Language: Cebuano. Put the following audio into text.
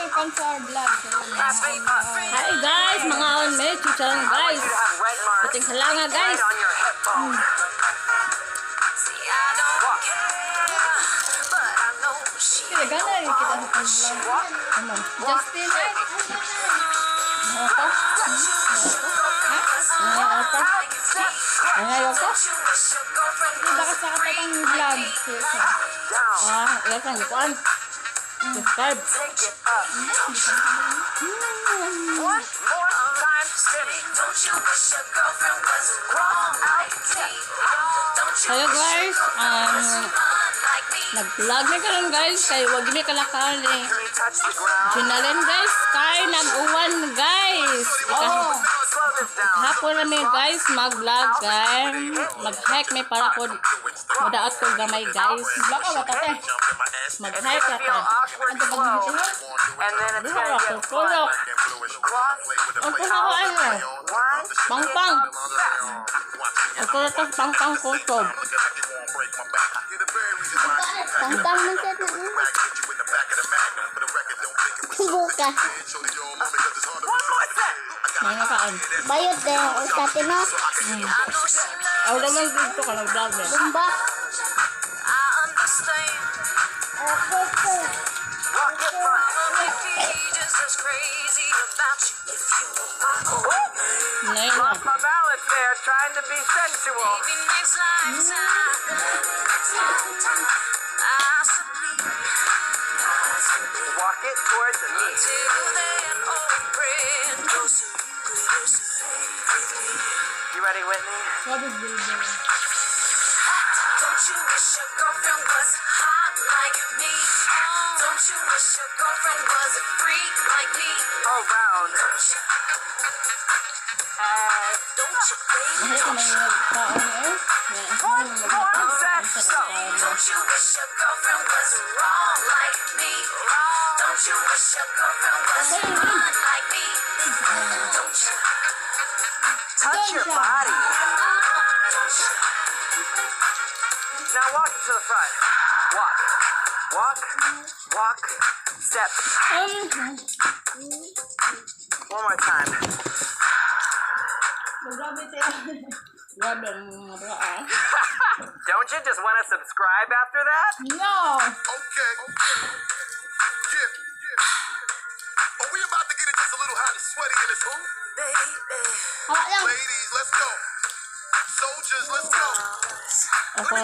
Welcome to our vlog. Hi guys, mga on may chicharon I want guys. You to have red marks Puting halanga guys. Right on your hip bone. Walk. Kaya gana rin kita sa pag-vlog. Ano? Justin, ay. Mga ka? Mga ka? Mga ka? Di ba ka sa katatang vlog? Seryoso. Down. Ah, ilan kang kuan? Subscribe. Take it up. One more time, shimmy. Cross out, step. Hello guys, nag-vlog ni karon guys kay wag mi kalakal ni Can you touch the ground? Ginalin guys, kay nag-uwan guys. Oh, slow this down. Hapon na mi guys mag-vlog guys. Mag-hike mi para pod mudaot ko gamay guys. Vlog ka ba tate? Mag-hike It's gonna ra feel ta. awkward slow, and then it's Duha gonna ra get ko tulok. Cross. Ang kuha ko ano? One. Pangpang. Ang kuha to pangpang kutob. Pangpang man sa na. Buka. One more set. Mga kaan. Bayot din ako sa atin, no? Ako naman dito ka nag-vlog eh. Bumba. Walk it front. Ngayon na. Lost my balance there, trying to be sensual. Walk it towards me. You ready, Whitney? Grabe, builder. Don't you wish your girlfriend was hot like me? Don't you wish your girlfriend was a freak like me? Around. Don't you? Don't you, baby? Mahal ko na yung tao eh. One more set. Go. Don't you wish your girlfriend was wrong like me? Don't you wish your girlfriend was fun like me? Don't you? Touch your body. Don't you? Now walk it to the front. Walk. Walk. Walk. Step. One more time. Grabe tayo. Grabe ang mga bra ah. Don't you just want to subscribe after that? No! Okay. Yeah. Are we about to get it just a little hot and sweaty in this? Baby. Hawa lang. Ladies, let's go. Soldiers, let's go. Ako